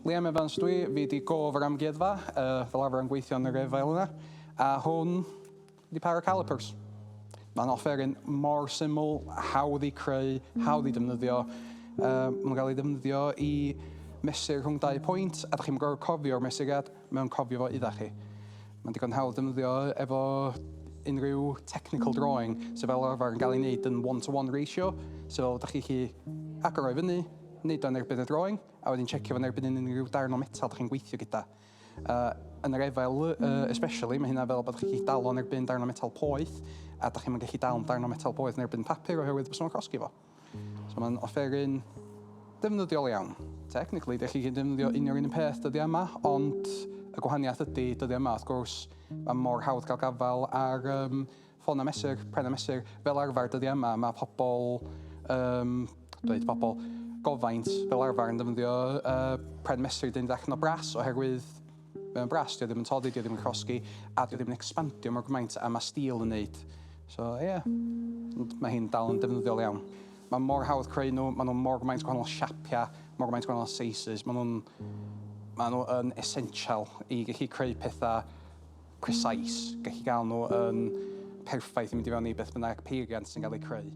Liam Evans dwi, fi 'di gof yr amgueddfa, fel arfer yn gweithio yn yr efail yna, a hwn 'di par o calipers. Mae'n offeryn mor syml, hawdd i creu, hawdd i defnyddio. Maen nhw'n cael ei ddefnyddio i mesur rhwng dau pwynt, a dach chi'm yn gorfod cofio'r mesuriad, mae o'n cofio fo idda chi. Mae'n digon hawdd defnyddio efo unrhyw technical drawing sydd fel arfer yn cael ei wneud yn one-to-one ratio, so dach chi gallu agor o i fyny, wneud o yn erbyn y drawing, a wedyn checio fo'n erbyn unrhyw darn o metal dach chi'n gweithio gyda. Yn yr efail, especially, mae hynna fel bod chi'n gallu dal o'n erbyn darn o metal poeth, a dach chi'm yn gallu dal darn o metal poeth yn erbyn papur oherwydd bysa fo'n llosgi fo. So mae'n offeryn defnyddiol iawn. Technically, dych chi'n defnyddio union un peth dyddiau yma, ond y gwahaniaeth ydy dyddiau yma, wrth gwrs, mae mor hawdd gael gafael ar ffôn a mesur, pren a mesur. Fel arfer dyddiau yma, mae pobl, dweud pobl, gofaint fel arfer yn defnyddio pren mesur dyn allan o bras oherwydd mae'n bras, dio ddim yn toddi, dio ddim yn llosgi, a dio ddim yn expandio mor gymaint a mae steel yn neud. So ie, yeah. Mae hi'n dal yn defnyddiol iawn. Mae mor hawdd creu nhw, maen nhw mor gymaint gwahanol siapiau, mor gymaint gwahanol sizes, maen nhw yn essential i gallu creu pethau precise, gallu gael nhw yn perffaith i mynd i fewn i beth bynnag peiriant sy'n cael ei creu.